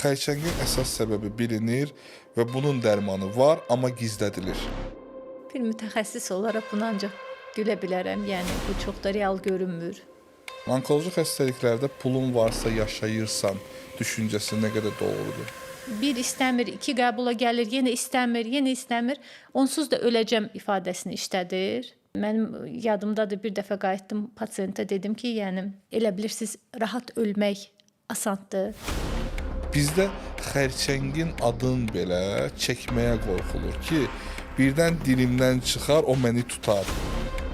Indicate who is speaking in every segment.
Speaker 1: Xərçəngin əsas səbəbi bilinir və bunun dərmanı var, amma gizlədilir.
Speaker 2: Bir mütəxəssis olaraq buna ancaq gülə bilərəm. Yəni bu çox da real görünmür.
Speaker 1: Onkoloji xəstəliklərdə pulun varsa yaşayırsan düşüncəsi nə qədər doğrudur?
Speaker 2: Bir istəmir, iki qəbula gəlir, yenə istəmir, yenə istəmir. Onsuz da öləcəm ifadəsini işlədir. Mənim yadımdadır, bir dəfə qayıtdım pasientə, dedim ki, yəni elə bilirsiz rahat ölmək asandır.
Speaker 1: Bizdə xərçəngin adını belə çəkməyə qorxulur ki, birdən dilimdən çıxar, o məni tutar.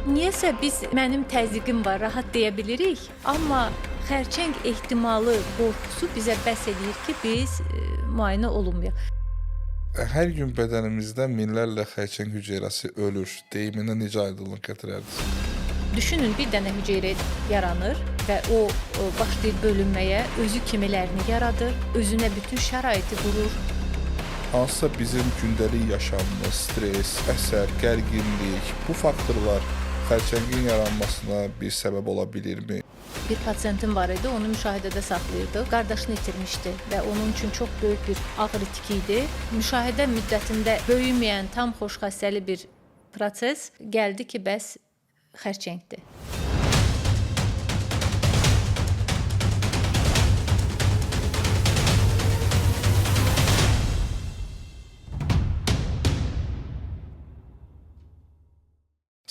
Speaker 2: Niyəsə biz mənim təzyiqim var, rahat deyə bilirik, amma xərçəng ehtimalı qorxusu bizə bəs eləyir ki, biz müayinə olunmayaq.
Speaker 1: Hər gün bədənimizdə minlərlə xərçəng hüceyrəsi ölür. Deyiminə necə aydınlıq gətirərdiniz?
Speaker 2: Düşünün, bir dənə hüceyrə yaranır və o başlayır bölünməyə, özü kimilərini yaradır, özünə bütün şəraiti qurur.
Speaker 1: Hansısa bizim gündəlik yaşamımız, stres, əsəb, gərginlik, bu faktorlar xərçəngin yaranmasına bir səbəb ola bilirmi?
Speaker 2: Bir pasientim var idi, onu müşahidədə saxlayırdıq. Qardaşını itirmişdi və onun üçün çox böyük bir ağır itki idi. Müşahidə müddətində böyüməyən, tam xoşxassəli bir proses gəldi ki, bəs xərçəngdir.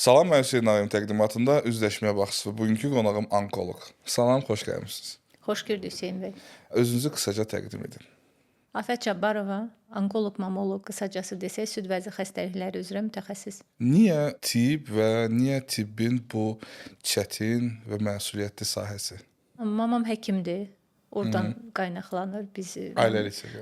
Speaker 1: Salam, mən Hüseyn Nayim təqdimatında üzləşməyə baxırsınız. Bugünkü qonağım onkoloq. Salam, xoş gəlmisiniz.
Speaker 2: Xoş gördük Hüseyn bəy.
Speaker 1: Özünüzü qısaca təqdim edin.
Speaker 2: Afət Cabbarova, onkoloq, mamoloq, qısacası desək, süd vəzi xəstəlikləri üzrə mütəxəssis.
Speaker 1: Niyə tibb və niyə tibbin bu çətin və məsuliyyətli sahəsi?
Speaker 2: Mamam həkimdir. Oradan qaynaqlanır biz.
Speaker 1: Ailəlikcə.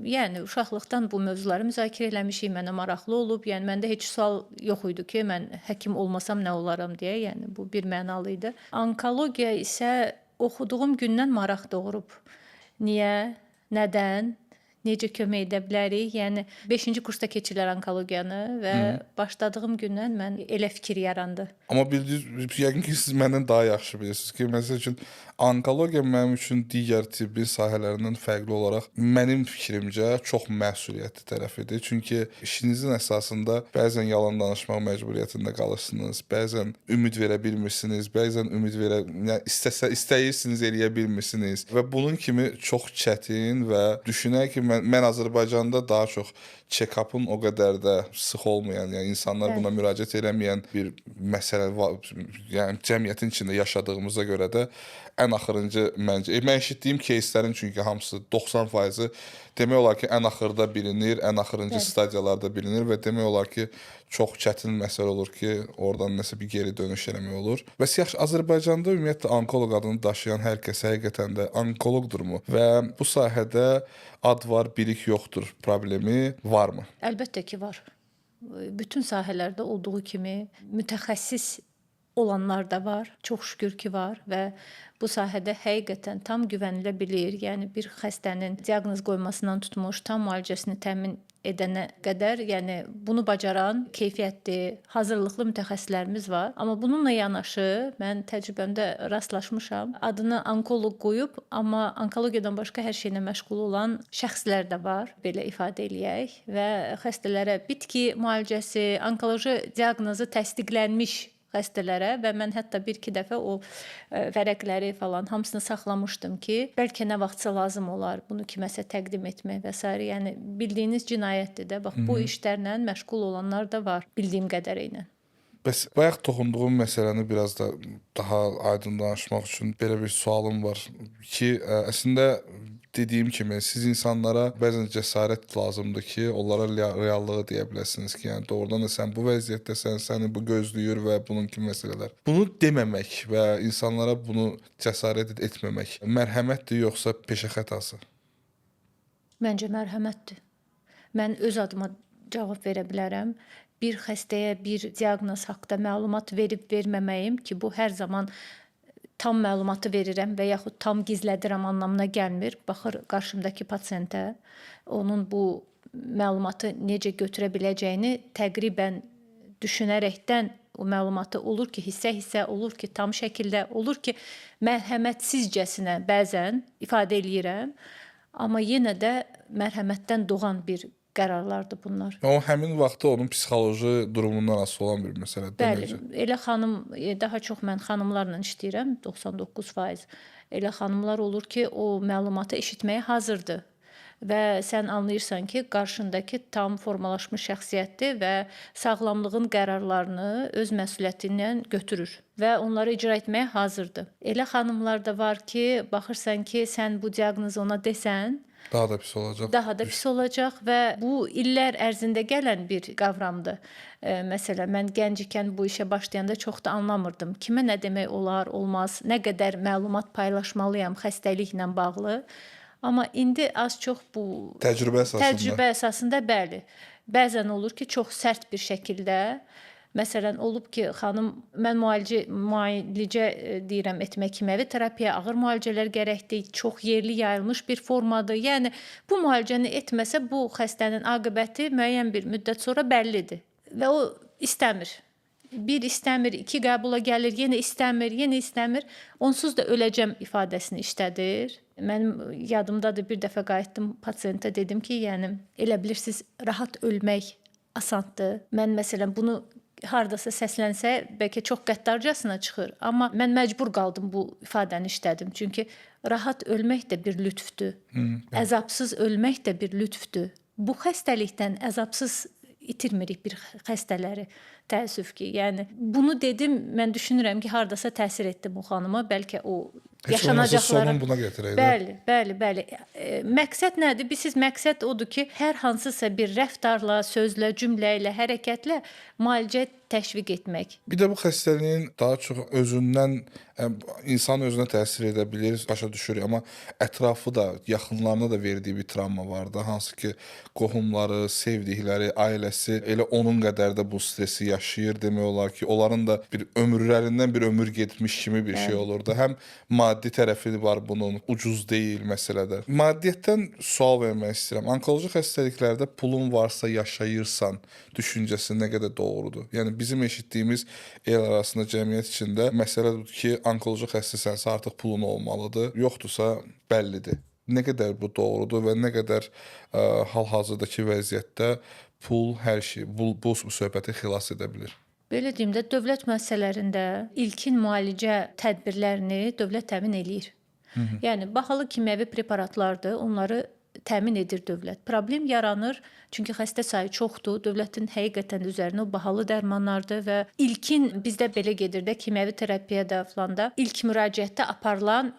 Speaker 2: Yəni uşaqlıqdan bu mövzuları müzakirə eləmişik, mənə maraqlı olub. Yəni məndə heç sual yox idi ki, mən həkim olmasam nə olaram deyə. Yəni bu bir mənalı idi. Onkologiya isə oxuduğum gündən maraq doğurub. Niyə? Nədən? Necə kömək edə bilərik? Yəni 5-ci kursda keçirlər onkologiyanı və başladığım gündən mən elə fikir yarandı.
Speaker 1: Amma bildiyiniz, yəqin ki, siz məndən daha yaxşı bilirsiniz ki, məsəl üçün onkologiya mənim üçün digər tibbin sahələrindən fərqli olaraq mənim fikrimcə çox məsuliyyətli tərəfidir. Çünki işinizin əsasında bəzən yalan danışmaq məcburiyyətində qalırsınız, bəzən ümid verə bilmirsiniz, bəzən ümid verə, yəni istəsə istəyirsiniz eləyə bilmirsiniz və bunun kimi çox çətin və düşünək ki, mən Azərbaycanda daha çox check-up'ın o qədər də sıx olmayan, yəni insanlar buna müraciət eləməyən bir məsələ var, yəni cəmiyyətin içində yaşadığımıza görə də ən axırıncı məncə mən eşitdiyim кейslərin çünki hamısı 90%-i demək olar ki, ən axırda bilinir, ən axırıncı stadiyalarda bilinir və demək olar ki, çox çətin məsələ olur ki, oradan nəsə bir geri dönüş eləmək olur. Bəs yaxşı, Azərbaycanda ümumiyyətlə onkoloq adını daşıyan hər kəs həqiqətən də onkoloqdurmu? Və bu sahədə ad var, bilik yoxdur problemi varmı?
Speaker 2: Əlbəttə ki, var. Bütün sahələrdə olduğu kimi mütəxəssis olanlar da var. Çox şükür ki var və bu sahədə həqiqətən tam güvənilə bilir. Yəni bir xəstənin diaqnoz qoymasından tutmuş, tam müalicəsini təmin edənə qədər, yəni bunu bacaran keyfiyyətli, hazırlıqlı mütəxəssislərimiz var. Amma bununla yanaşı mən təcrübəmdə rastlaşmışam. Adını onkoloq qoyub, amma onkologiyadan başqa hər şeylə məşğul olan şəxslər də var, belə ifadə eləyək və xəstələrə bitki müalicəsi, onkoloji diaqnozu təsdiqlənmiş xəstələrə və mən hətta bir-iki dəfə o vərəqləri falan hamısını saxlamışdım ki, bəlkə nə vaxtsa lazım olar bunu kiməsə təqdim etmək və sairə. Yəni bildiyiniz cinayətdir də. Bax bu işlərlə məşğul olanlar da var bildiyim qədərilə.
Speaker 1: Bəs bayaq toxunduğum məsələni biraz da daha aydın danışmaq üçün belə bir sualım var ki, əslində dediyim kimi siz insanlara bəzən cəsarət lazımdır ki, onlara reallığı deyə biləsiniz ki, yəni doğrudan da sən bu vəziyyətdəsən, səni bu gözləyir və bunun kimi məsələlər. Bunu deməmək və insanlara bunu cəsarət etməmək mərhəmətdir yoxsa peşə xətası?
Speaker 2: Məncə mərhəmətdir. Mən öz adıma cavab verə bilərəm. Bir xəstəyə bir diaqnoz haqqında məlumat verib verməməyim ki, bu hər zaman tam məlumatı verirəm və yaxud tam gizlədirəm anlamına gəlmir. Baxır qarşımdakı pasientə, onun bu məlumatı necə götürə biləcəyini təqribən düşünərəkdən o məlumatı olur ki, hissə-hissə, olur ki, tam şəkildə, olur ki, mərhəmətsizcəsinə bəzən ifadə eləyirəm. Amma yenə də mərhəmətdən doğan bir qərarlardır bunlar.
Speaker 1: O həmin vaxtda onun psixoloji durumundan asılı olan bir məsələdir.
Speaker 2: Bəli,
Speaker 1: necə?
Speaker 2: elə xanım, daha çox mən xanımlarla işləyirəm, 99%. Elə xanımlar olur ki, o məlumatı eşitməyə hazırdır. Və sən anlayırsan ki, qarşındakı tam formalaşmış şəxsiyyətdir və sağlamlığın qərarlarını öz məsuliyyəti ilə götürür və onları icra etməyə hazırdır. Elə xanımlar da var ki, baxırsan ki, sən bu diaqnozu ona desən,
Speaker 1: Daha da pis olacaq.
Speaker 2: daha da pis olacaq və bu illər ərzində gələn bir qavramdır. Məsələn, mən gənc ikən bu işə başlayanda çox da anlamırdım. Kimə nə demək olar, olmaz, nə qədər məlumat paylaşmalıyam xəstəliklə bağlı. Amma indi az-çox bu
Speaker 1: Təcrübə əsasında.
Speaker 2: Təcrübə əsasında bəli. Bəzən olur ki, çox sərt bir şəkildə. Məsələn, olub ki, xanım mən müalicə deyirəm etmək kimyəvi terapiya, ağır müalicələr gərəkdir, çox yerli yayılmış bir formadır. Yəni bu müalicəni etməsə bu xəstənin aqibəti müəyyən bir müddət sonra bəllidir və o istəmir. Bir istəmir, iki qəbula gəlir, yenə istəmir, yenə istəmir. Onsuz da öləcəm ifadəsini işlədir. Mənim yadımdadır, bir dəfə qayıtdım pasientə dedim ki, yəni elə bilirsiz rahat ölmək asandır. Mən məsələn bunu hardasa səslənsə bəlkə çox qəddarcasına çıxır, amma mən məcbur qaldım bu ifadəni işlədim. Çünki rahat ölmək də bir lütfdür. Əzabsız ölmək də bir lütfdür. Bu xəstəlikdən əzabsız itirmirik bir xəstələri. Təəssüf ki, yəni bunu dedim, mən düşünürəm ki, hardasa təsir etdi bu xanıma. Bəlkə o
Speaker 1: Heç olmazsa
Speaker 2: yaşanacaqlara
Speaker 1: sonun buna gətirək də.
Speaker 2: Bəli, bəli, bəli. Məqsəd nədir? Bilirsiniz, məqsəd odur ki, hər hansısa bir rəftarla, sözlə, cümlə ilə, hərəkətlə müalicə təşviq etmək.
Speaker 1: Bir də bu xəstəliyin daha çox özündən insan özünə təsir edə bilir, başa düşürük, amma ətrafı da, yaxınlarına da verdiyi bir travma var da, hansı ki qohumları, sevdikləri, ailəsi elə onun qədər də bu stresi yaşayır demək olar ki, onların da bir ömürlərindən bir ömür getmiş kimi bir şey olur da. Həm maddi tərəfi var bunun, ucuz deyil məsələdə. Maddiyyətdən sual vermək istəyirəm. Onkoloji xəstəliklərdə pulun varsa yaşayırsan düşüncəsi nə qədər doğrudur? Yəni bizim eşitdiyimiz el arasında, cəmiyyət içində məsələ budur ki, onkoloji xəstəsənsə artıq pulun olmalıdır, yoxdursa bəllidir. Nə qədər bu doğrudur və nə qədər hal-hazırdakı vəziyyətdə pul hər şey, bu söhbəti xilas edə bilir?
Speaker 2: Belə deyim də, dövlət müəssisələrində ilkin müalicə tədbirlərini dövlət təmin eləyir. Yəni bahalı kimyəvi preparatlardır, onları təmin edir dövlət. Problem yaranır, çünki xəstə sayı çoxdur. Dövlətin həqiqətən üzərinə o bahalı dərmanlardır və ilkin bizdə belə gedir də, kimyəvi terapiyada falan da ilk müraciətdə aparılan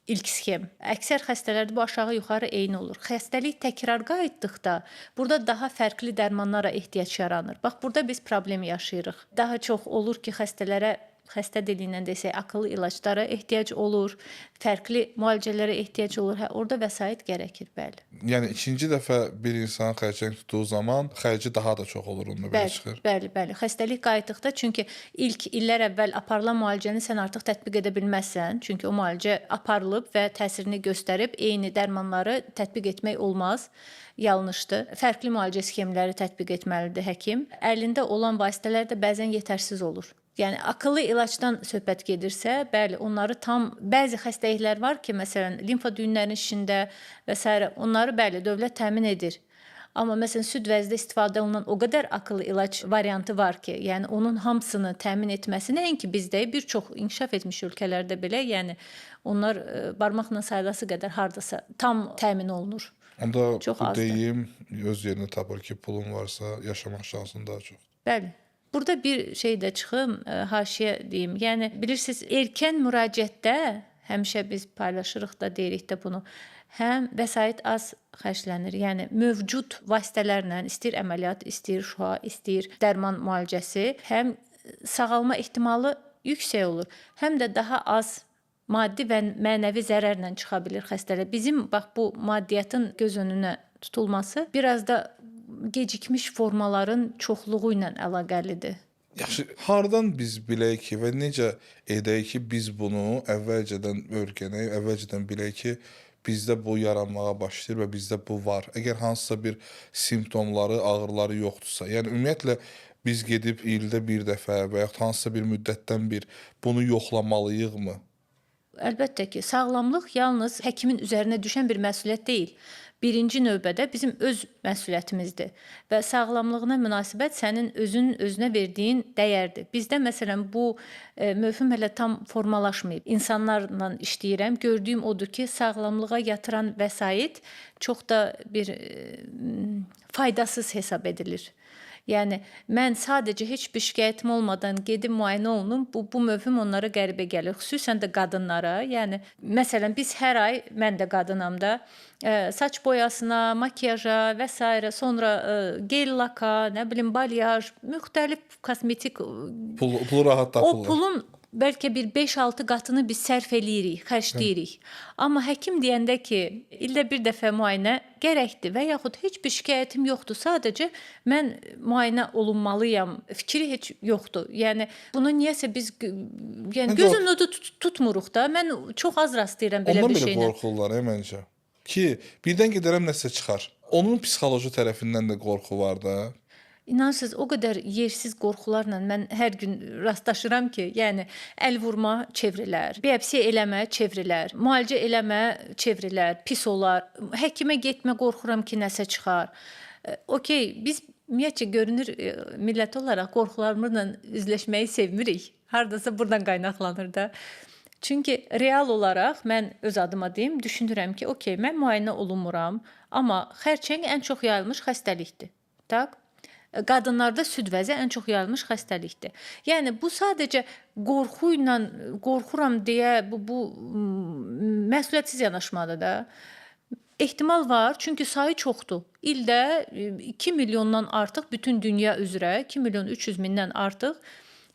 Speaker 2: ilk sxem. Əksər xəstələrdə bu aşağı-yuxarı eyni olur. Xəstəlik təkrar qayıtdıqda burada daha fərqli dərmanlara ehtiyac yaranır. Bax, burada biz problem yaşayırıq. Daha çox olur ki, xəstələrə, xəstə dili ilə desək, akıllı ilaçlara ehtiyac olur, fərqli müalicələrə ehtiyac olur. Hə, orada vəsait gərəkir, bəli.
Speaker 1: Yəni ikinci dəfə bir insan xərçəng tutduğu zaman xərci daha da çox olur, onda belə çıxır.
Speaker 2: Bəli, bəli. Xəstəlik qayıtdıqda, çünki ilk illər əvvəl aparılan müalicəni sən artıq tətbiq edə bilməzsən. Çünki o müalicə aparılıb və təsirini göstərib, eyni dərmanları tətbiq etmək olmaz. Yanlışdır. Fərqli müalicə sxemləri tətbiq etməlidir həkim. Əlində olan vasitələr də bəzən yetərsiz olur. Yəni akıllı ilaçdan söhbət gedirsə, bəli, onları tam bəzi xəstəliklər var ki, məsələn, limfa düyünlərinin şişində və s. onları bəli, dövlət təmin edir. Amma məsələn, süd vəzdə istifadə olunan o qədər akıllı ilaç variantı var ki, yəni onun hamısını təmin etməsi nəinki bizdə, bir çox inkişaf etmiş ölkələrdə belə, yəni onlar barmaqla sayılası qədər hardasa tam təmin olunur.
Speaker 1: Onda
Speaker 2: çox
Speaker 1: bu
Speaker 2: azdır.
Speaker 1: Deyim öz yerini tapır ki, pulun varsa yaşamaq şansın daha çox.
Speaker 2: Bəli. Burada bir şey də çıxım, haşiyə deyim. Yəni bilirsiniz, erkən müraciətdə həmişə biz paylaşırıq da, deyirik də bunu. Həm vəsait az xərclənir. Yəni mövcud vasitələrlə istəyir əməliyyat, istəyir şüa, istəyir dərman müalicəsi, həm sağalma ehtimalı yüksək olur, həm də daha az maddi və mənəvi zərərlə çıxa bilir xəstələr. Bizim bax bu maddiyyatın göz önünə tutulması biraz da gecikmiş formaların çoxluğu ilə əlaqəlidir.
Speaker 1: Yaxşı, hardan biz bilək ki və necə edək ki, biz bunu əvvəlcədən öyrənək, əvvəlcədən bilək ki, bizdə bu yaranmağa başlayır və bizdə bu var. Əgər hansısa bir simptomları, ağrıları yoxdursa, yəni ümumiyyətlə biz gedib ildə bir dəfə və yaxud hansısa bir müddətdən bir bunu yoxlamalıyıqmı?
Speaker 2: Əlbəttə ki, sağlamlıq yalnız həkimin üzərinə düşən bir məsuliyyət deyil. Birinci növbədə bizim öz məsuliyyətimizdir və sağlamlığına münasibət sənin özünün özünə verdiyin dəyərdir. Bizdə məsələn bu mövhum hələ tam formalaşmayıb. İnsanlarla işləyirəm, gördüyüm odur ki, sağlamlığa yatıran vəsait çox da bir faydasız hesab edilir. Yəni mən sadəcə heç bir şikayətim olmadan gedim müayinə olunum, bu mövhum onlara qəribə gəlir, xüsusən də qadınlara. Yəni məsələn biz hər ay, mən də qadınam da, saç boyasına, makiyaja və sairə, sonra gel laka, nə bilim balyaj, müxtəlif kosmetik
Speaker 1: Pulu rahat
Speaker 2: o
Speaker 1: tapırlar.
Speaker 2: pulun bəlkə bir 5-6 qatını biz sərf eləyirik, xərcləyirik. Amma həkim deyəndə ki, ildə bir dəfə müayinə gərəkdir və yaxud heç bir şikayətim yoxdur, sadəcə mən müayinə olunmalıyam fikri heç yoxdur. Yəni bunu niyəsə biz yəni
Speaker 1: Məncə
Speaker 2: göz önündə tutmuruq da. Mən çox az rastlayıram belə
Speaker 1: Ondan
Speaker 2: bir
Speaker 1: belə
Speaker 2: şeylə.
Speaker 1: qorxurlar, məncə. Ki, birdən gedərəm nəsə çıxar. Onun psixoloji tərəfindən də qorxu var da.
Speaker 2: İnanırsınız, o qədər yersiz qorxularla mən hər gün rastlaşıram ki, yəni əl vurma çevrilər, biopsiya eləmə çevrilər, müalicə eləmə çevrilər, pis olar, həkimə getmə qorxuram ki, nəsə çıxar. Okey, biz ümumiyyətcə görünür millət olaraq qorxularımızla üzləşməyi sevmirik. Hardasa buradan qaynaqlanır da. Çünki real olaraq mən öz adıma deyim, düşünürəm ki, okey, mən müayinə olunmuram, amma xərçəng ən çox yayılmış xəstəlikdir. Tak? Qadınlarda süd vəzi ən çox yayılmış xəstəlikdir. Yəni bu sadəcə qorxu ilə qorxuram deyə bu məsuliyyətsiz yanaşmadır da. Ehtimal var, çünki sayı çoxdur. İldə 2 milyondan artıq bütün dünya üzrə 2 milyon 300 mindən artıq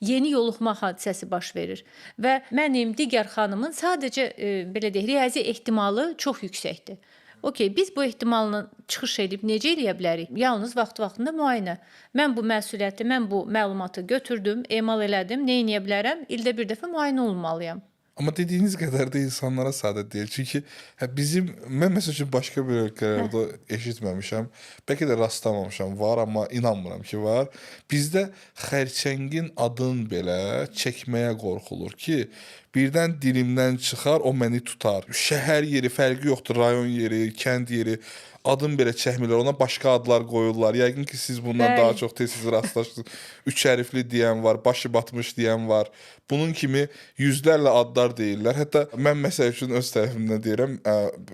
Speaker 2: yeni yoluxma hadisəsi baş verir və mənim, digər xanımın sadəcə belə deyək, riyazi ehtimalı çox yüksəkdir. Okey, biz bu ehtimalla çıxış edib necə eləyə bilərik? Yalnız vaxtı-vaxtında müayinə. Mən bu məsuliyyəti, mən bu məlumatı götürdüm, emal elədim, nə edə bilərəm? İldə bir dəfə müayinə olunmalıyam.
Speaker 1: Amma dediyiniz qədər də insanlara sadə deyil. Çünki bizim, mən məsəl üçün başqa bir ölkələrdə eşitməmişəm. Bəlkə də rastlamamışam, var, amma inanmıram ki, var. Bizdə xərçəngin adını belə çəkməyə qorxulur ki, birdən dilimdən çıxar, o məni tutar. Şəhər yeri fərqi yoxdur, rayon yeri, kənd yeri, adın belə çəkmirlər, ona başqa adlar qoyurlar. Yəqin ki, siz bundan daha çox tez-tez rastlaşırsınız. Üç hərfli deyən var, başı batmış deyən var. Bunun kimi yüzlərlə adlar deyirlər. Hətta mən məsəl üçün öz tərəfimdən deyirəm,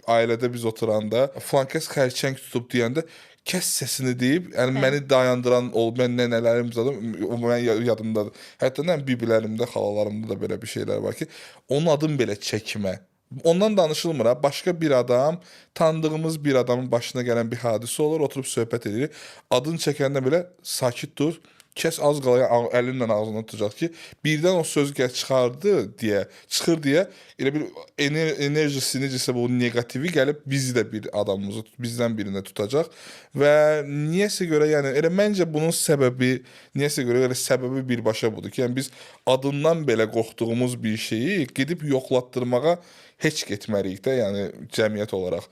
Speaker 1: ailədə biz oturanda filankəs xərçəng tutub deyəndə kəs səsini deyib, yəni məni dayandıran olub, mən nənələrim zaten, o mənim yadımdadır. Hətta nə bibilərimdə, xalalarımda da belə bir şeylər var ki, onun adını belə çəkmə. Ondan danışılmır ha. Başqa bir adam, tanıdığımız bir adamın başına gələn bir hadisə olur, oturub söhbət edirik. Adını çəkəndə belə sakit dur. Kəs az qala əlinlə ağzına tutacaq ki, birdən o söz gəl çıxardı deyə, çıxır deyə elə bir enerjisi necəsə bu neqativi gəlib bizi də bir adamımızı bizdən birinə tutacaq və niyəsə görə, yəni elə məncə bunun səbəbi, niyəsə görə elə səbəbi birbaşa budur ki, yəni biz adından belə qorxduğumuz bir şeyi gedib yoxlatdırmağa heç getməliyik də, yəni cəmiyyət olaraq.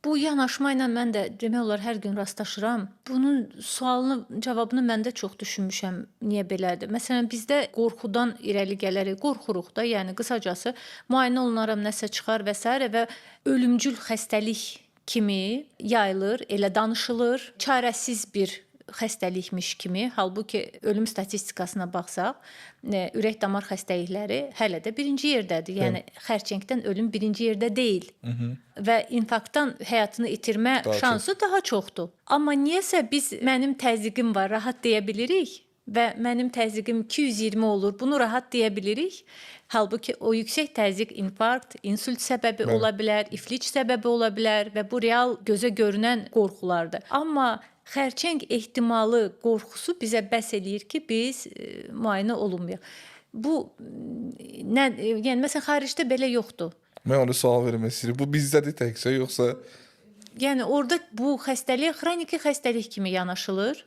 Speaker 2: Bu yanaşma ilə mən də demək olar hər gün rastlaşıram. Bunun sualını, cavabını mən də çox düşünmüşəm, niyə belədir. Məsələn, bizdə qorxudan irəli gələrək qorxuruq da, yəni qısacası müayinə olunaram nəsə çıxar və sairə və ölümcül xəstəlik kimi yayılır, elə danışılır, çarəsiz bir xəstəlikmiş kimi. Halbuki ölüm statistikasına baxsaq, ürək damar xəstəlikləri hələ də birinci yerdədir. Yəni xərçəngdən ölüm birinci yerdə deyil. Və infarktdan həyatını itirmə
Speaker 1: Daha
Speaker 2: şansı
Speaker 1: çox.
Speaker 2: Daha çoxdur. Amma niyəsə biz mənim təzyiqim var, rahat deyə bilirik və mənim təzyiqim 220 olur, bunu rahat deyə bilirik. Halbuki o yüksək təzyiq infarkt, insult səbəbi ola bilər, iflic səbəbi ola bilər və bu real gözə görünən qorxulardır. Amma xərçəng ehtimalı qorxusu bizə bəs eləyir ki, biz müayinə olunmayaq. Bu nə, yəni məsələn xaricdə belə yoxdur.
Speaker 1: Mən onu sual vermək istəyirəm. Bu bizdədir təkcə yoxsa?
Speaker 2: Yəni orada bu xəstəliyə xroniki xəstəlik kimi yanaşılır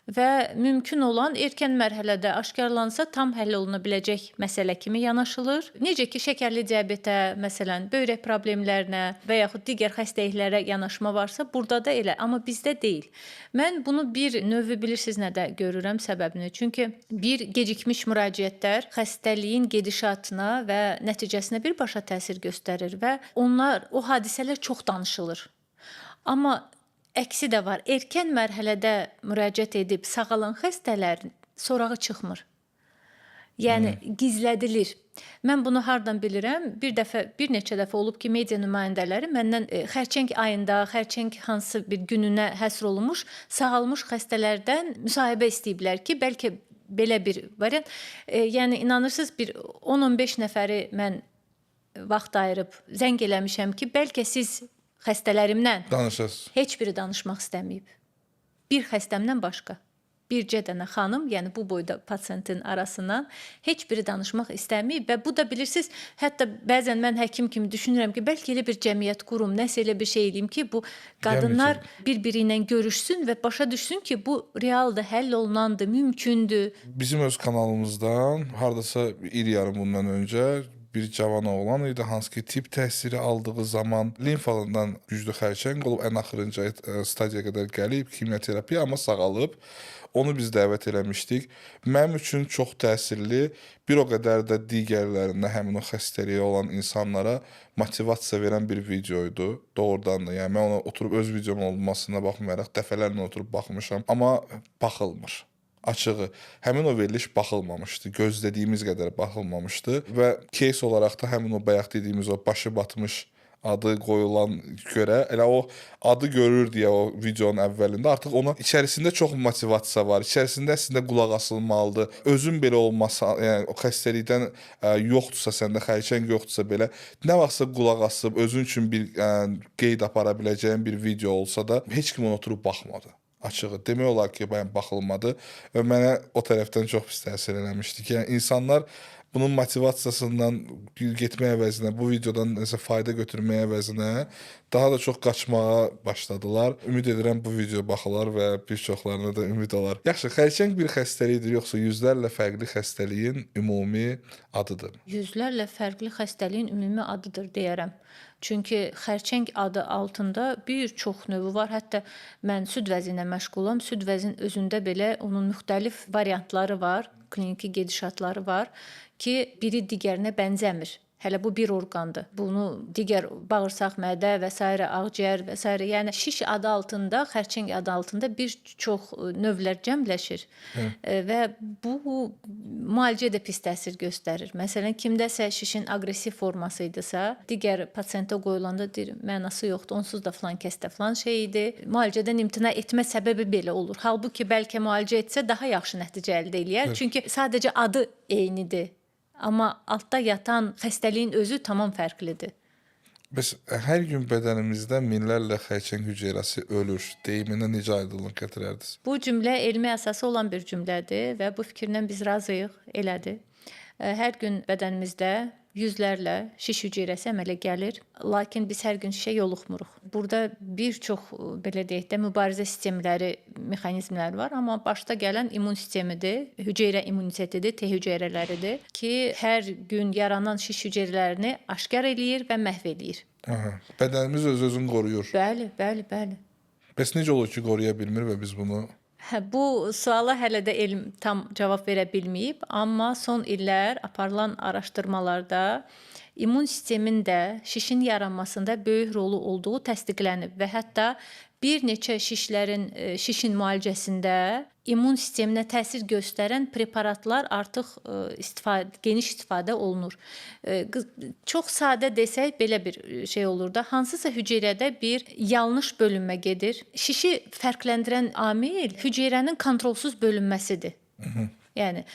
Speaker 2: Və mümkün olan erkən mərhələdə aşkarlansa tam həll oluna biləcək məsələ kimi yanaşılır. Necə ki şəkərli diabetə, məsələn, böyrək problemlərinə və yaxud digər xəstəliklərə yanaşma varsa, burada da elə, amma bizdə deyil. Mən bunu bir növü bilirsiniz nədə görürəm səbəbini. Çünki bir gecikmiş müraciətlər xəstəliyin gedişatına və nəticəsinə birbaşa təsir göstərir və onlar o hadisələr çox danışılır. Amma əksi də var. Erkən mərhələdə müraciət edib sağalan xəstələrin sorağı çıxmır. Yəni gizlədilir. Mən bunu hardan bilirəm? Bir dəfə, bir neçə dəfə olub ki, media nümayəndələri məndən xərçəng ayında, xərçəng hansı bir gününə həsr olunmuş sağalmış xəstələrdən müsahibə istəyiblər ki, bəlkə belə bir variant. Yəni inanırsınız, bir 10-15 nəfəri mən vaxt ayırıb zəng eləmişəm ki, bəlkə siz xəstələrimlə
Speaker 1: danışasınız.
Speaker 2: Heç biri danışmaq istəməyib. Bir xəstəmdən başqa. Bircə dənə xanım, yəni bu boyda pasientin arasından heç biri danışmaq istəməyib və bu da bilirsiniz, hətta bəzən mən həkim kimi düşünürəm ki, bəlkə elə bir cəmiyyət qurum, nəsə elə bir şey eləyim ki, bu qadınlar bir-biri ilə görüşsün və başa düşsün ki, bu realdır, həll olunandır, mümkündür.
Speaker 1: Bizim öz kanalımızdan hardasa il yarım bundan öncə bir cavan oğlan idi, hansı ki tibb təhsili aldığı zaman limfadan güclü xərçəng olub, ən axırıncı stadiyaya qədər gəlib, kimyoterapiya, amma sağalıb. Onu biz dəvət eləmişdik. Mənim üçün çox təsirli, bir o qədər də digərlərinə, həmin o xəstəliyi olan insanlara motivasiya verən bir video idi. Doğrudan da, yəni mən ona oturub öz videom olmasına baxmayaraq dəfələrlə oturub baxmışam, amma baxılmır. Açığı, həmin o veriliş baxılmamışdı, gözlədiyimiz qədər baxılmamışdı və case olaraq da həmin o bayaq dediyimiz o başı batmış adı qoyulan görə, elə o adı görür deyə o videonun əvvəlində artıq ona içərisində çox motivasiya var, içərisində əslində qulaq asılmalıdır. Özün belə olmasa, yəni o xəstəlikdən yoxdursa, səndə xərçəng yoxdursa belə, nə vaxtsa qulaq asıb özün üçün bir qeyd apara biləcəyin bir video olsa da heç kim ona oturub baxmadı. Açığı, demək olar ki, baxılmadı və mənə o tərəfdən çox pis təsir eləmişdi ki, yəni insanlar bunun motivasiyasından getmək əvəzinə, bu videodan nəsə fayda götürməyə əvəzinə daha da çox qaçmağa başladılar. Ümid edirəm bu video baxılar və bir çoxlarına da ümid olar. Yaxşı, xərçəng bir xəstəlikdir, yoxsa yüzlərlə fərqli xəstəliyin ümumi adıdır?
Speaker 2: Yüzlərlə fərqli xəstəliyin ümumi adıdır deyərəm. Çünki xərçəng adı altında bir çox növü var. Hətta mən süd vəzi ilə məşğulam. Süd vəzinin özündə belə onun müxtəlif variantları var, kliniki gedişatları var ki, biri digərinə bənzəmir. Hələ bu bir orqandır. Bunu digər bağırsaq, mədə və s. ağciyər və s. Yəni şiş adı altında, xərçəng adı altında bir çox növlər cəmləşir. Və bu müalicəyə də pis təsir göstərir. Məsələn, kimdəsə şişin aqressiv forması idisə, digər pasientə qoyulanda deyir, mənası yoxdur, onsuz da filan kəsdə filan şey idi. Müalicədən imtina etmə səbəbi belə olur. Halbuki bəlkə müalicə etsə daha yaxşı nəticə əldə eləyər. Çünki sadəcə adı eynidir. Amma altda yatan xəstəliyin özü tamam fərqlidir.
Speaker 1: Bəs hər gün bədənimizdə minlərlə xərçəng hüceyrəsi ölür deyiminə necə aydınlıq gətirərdiniz?
Speaker 2: Bu cümlə elmi əsası olan bir cümlədir və bu fikirlə biz razıyıq, elədir. Hər gün bədənimizdə yüzlərlə şiş hüceyrəsi əmələ gəlir, lakin biz hər gün şişə yoluxmuruq. Burada bir çox, belə deyək də, mübarizə sistemləri, mexanizmləri var, amma başda gələn immun sistemidir, hüceyrə immunitetidir, T hüceyrələridir ki, hər gün yaranan şiş hüceyrələrini aşkar eləyir və məhv eləyir.
Speaker 1: Aha, bədənimiz öz-özünü qoruyur.
Speaker 2: Bəli, bəli, bəli.
Speaker 1: Bəs necə olur ki, qoruya bilmir və biz bunu...
Speaker 2: Hə, bu suala hələ də elm tam cavab verə bilməyib, amma son illər aparılan araşdırmalarda immun sistemin də şişin yaranmasında böyük rolu olduğu təsdiqlənib və hətta bir neçə şişlərin şişin müalicəsində immun sisteminə təsir göstərən preparatlar artıq geniş istifadə olunur. Çox sadə desək belə bir şey olur da, hansısa hüceyrədə bir yanlış bölünmə gedir. Şişi fərqləndirən amil hüceyrənin kontrolsuz bölünməsidir. Yəni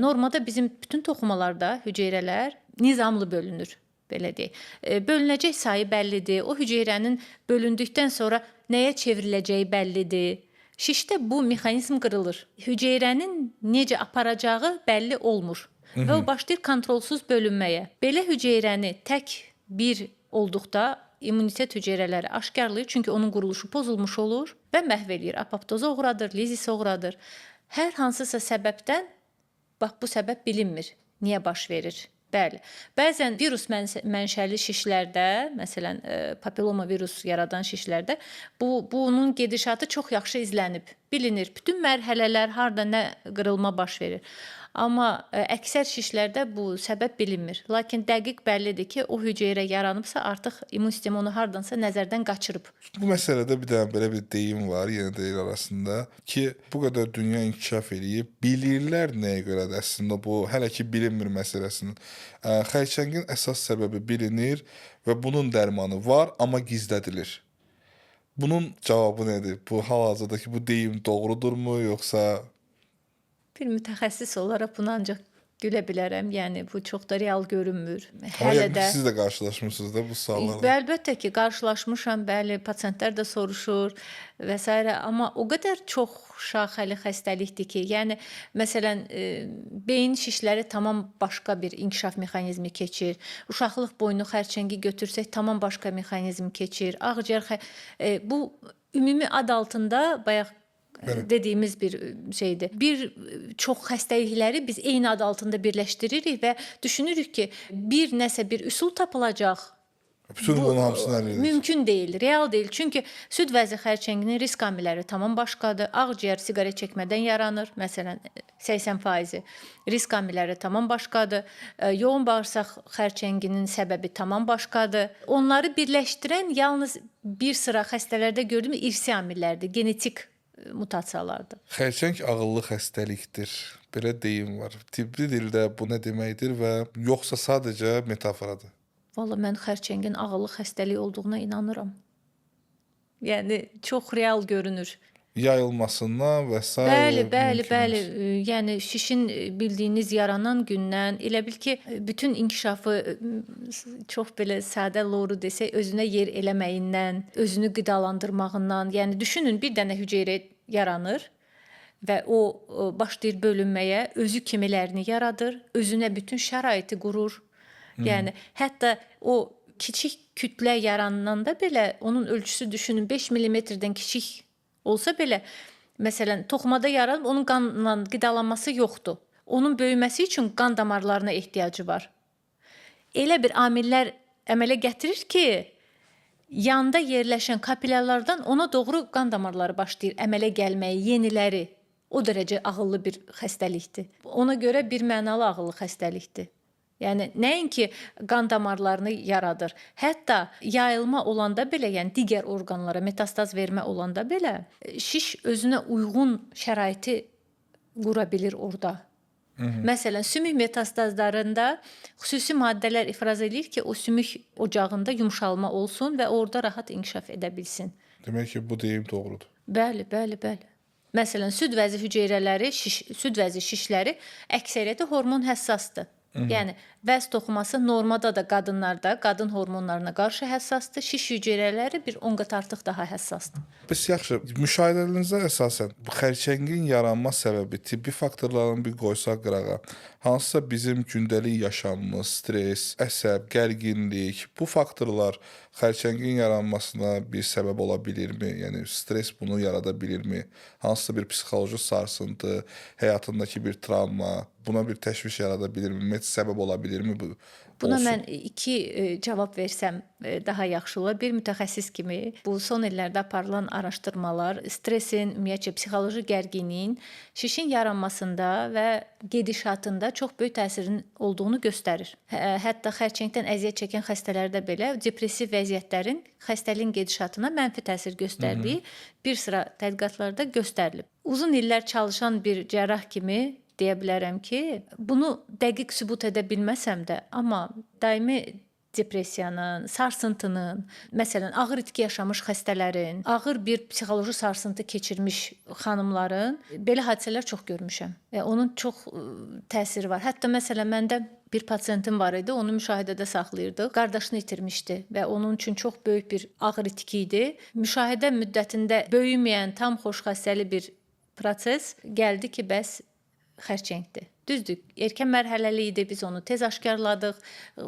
Speaker 2: normada bizim bütün toxumalarda hüceyrələr nizamlı bölünür. Belə deyək. Bölünəcək sayı bəllidir. O hüceyrənin bölündükdən sonra nəyə çevriləcəyi bəllidir. Şişdə bu mexanizm qırılır. Hüceyrənin necə aparacağı bəlli olmur və o başlayır kontrolsuz bölünməyə. Belə hüceyrəni tək bir olduqda immunitet hüceyrələri aşkarlayır, çünki onun quruluşu pozulmuş olur və məhv eləyir. Apoptoza uğradır, lizisə uğradır. Hər hansısa səbəbdən, bax bu səbəb bilinmir, niyə baş verir? Bəli. Bəzən virus mənşəli şişlərdə, məsələn, papilloma virus yaradan şişlərdə bunun gedişatı çox yaxşı izlənib, bilinir. Bütün mərhələlər harda nə qırılma baş verir. Amma əksər şişlərdə bu səbəb bilinmir. Lakin dəqiq bəllidir ki, o hüceyrə yaranıbsa, artıq immun sistemi onu hardansa nəzərdən qaçırıb.
Speaker 1: Bu məsələdə bir dənə belə bir deyim var, yenə də el arasında ki, bu qədər dünya inkişaf eləyib, bilirlər nəyə görədir əslində bu hələ ki bilinmir məsələsinin. Xərçəngin əsas səbəbi bilinir və bunun dərmanı var, amma gizlədilir. Bunun cavabı nədir? Bu hal-hazırdakı bu deyim doğrudurmu, yoxsa
Speaker 2: Bir mütəxəssis olaraq buna ancaq gülə bilərəm. Yəni bu çox da real görünmür.
Speaker 1: Amma
Speaker 2: Hələ
Speaker 1: yəqin ki,
Speaker 2: də
Speaker 1: siz də qarşılaşmısınız da bu suallarla.
Speaker 2: Və əlbəttə ki, qarşılaşmışam, bəli, pasientlər də soruşur və s. Amma o qədər çox şaxəli xəstəlikdir ki, yəni məsələn, beyin şişləri tamam başqa bir inkişaf mexanizmi keçir. Uşaqlıq boynu xərçəngi götürsək tamam başqa mexanizm keçir. Ağciyər bu ümumi ad altında bayaq dediyimiz bir şeydir. Bir çox xəstəlikləri biz eyni ad altında birləşdiririk və düşünürük ki, bir nəsə bir üsul tapılacaq.
Speaker 1: Bütün bunun hamısını həll edir.
Speaker 2: Mümkün deyil, real deyil. Çünki süd vəzi xərçənginin risk amilləri tamam başqadır. Ağciyər siqaret çəkmədən yaranır, məsələn 80%. Risk amilləri tamam başqadır. Yoğun bağırsaq xərçənginin səbəbi tamam başqadır. Onları birləşdirən yalnız bir sıra xəstələrdə gördüyümüz irsi amillərdir, genetik mutasiyalardır.
Speaker 1: Xərçəng ağıllı xəstəlikdir. Belə deyim var. Tibbi dildə bu nə deməkdir və yoxsa sadəcə metaforadır?
Speaker 2: Valla mən xərçəngin ağıllı xəstəlik olduğuna inanıram. Yəni çox real görünür.
Speaker 1: Yayılmasından və s.
Speaker 2: Bəli, bəli,
Speaker 1: mümkün
Speaker 2: bəli.
Speaker 1: olsun.
Speaker 2: Yəni şişin bildiyiniz yaranan gündən elə bil ki, bütün inkişafı çox belə sadə loru desək, özünə yer eləməyindən, özünü qidalandırmağından, yəni düşünün bir dənə hüceyrə yaranır və o başlayır bölünməyə, özü kimilərini yaradır, özünə bütün şəraiti qurur. Yəni hətta o kiçik kütlə yarananda belə onun ölçüsü düşünün 5 millimetrdən kiçik olsa belə, məsələn, toxumada yaranıb onun qanla qidalanması yoxdur. Onun böyüməsi üçün qan damarlarına ehtiyacı var. Elə bir amillər əmələ gətirir ki, yanda yerləşən kapilyarlardan ona doğru qan damarları başlayır əmələ gəlməyə, yeniləri. O dərəcə ağıllı bir xəstəlikdir. Ona görə bir mənalı ağıllı xəstəlikdir. Yəni nəinki qan damarlarını yaradır, hətta yayılma olanda belə, yəni digər orqanlara metastaz vermə olanda belə şiş özünə uyğun şəraiti qura bilir orada. Məsələn, sümük metastazlarında xüsusi maddələr ifraz eləyir ki, o sümük ocağında yumşalma olsun və orada rahat inkişaf edə bilsin.
Speaker 1: Demək ki, bu deyim doğrudur.
Speaker 2: Bəli, bəli, bəli. Məsələn, süd vəzi hüceyrələri, süd vəzi şişləri əksəriyyəti hormon həssasdır. Yəni vəz toxuması normada da qadınlarda qadın hormonlarına qarşı həssasdır. Şiş hüceyrələri bir 10 qat artıq daha həssasdır.
Speaker 1: Bəs yaxşı, müşahidələrinizə əsasən xərçəngin yaranma səbəbi tibbi faktorların bir qoysaq qırağa, hansısa bizim gündəlik yaşamımız, stres, əsəb, gərginlik, bu faktorlar xərçəngin yaranmasına bir səbəb ola bilirmi? Yəni stres bunu yarada bilirmi? Hansısa bir psixoloji sarsıntı, həyatındakı bir travma buna bir təşviş yarada bilirmi? Ümumiyyətlə səbəb ola bilirmi bu?
Speaker 2: Buna
Speaker 1: olsun?
Speaker 2: mən iki cavab versəm daha yaxşı olar. Bir mütəxəssis kimi bu son illərdə aparılan araşdırmalar stresin, ümumiyyətcə psixoloji gərginliyin şişin yaranmasında və gedişatında çox böyük təsirinin olduğunu göstərir. Hətta xərçəngdən əziyyət çəkən xəstələrdə belə depressiv vəziyyətlərin xəstəliyin gedişatına mənfi təsir göstərdiyi bir sıra tədqiqatlarda göstərilib. Uzun illər çalışan bir cərrah kimi deyə bilərəm ki, bunu dəqiq sübut edə bilməsəm də, amma daimi depressiyanın, sarsıntının, məsələn, ağır itki yaşamış xəstələrin, ağır bir psixoloji sarsıntı keçirmiş xanımların belə hadisələr çox görmüşəm. Onun çox təsiri var. Hətta məsələn məndə bir pasientim var idi, onu müşahidədə saxlayırdıq. Qardaşını itirmişdi və onun üçün çox böyük bir ağır itki idi. Müşahidə müddətində böyüməyən, tam xoşxəstəli bir proses gəldi ki, bəs xərçəngdir. Düzdür, erkən mərhələli idi, biz onu tez aşkarladıq.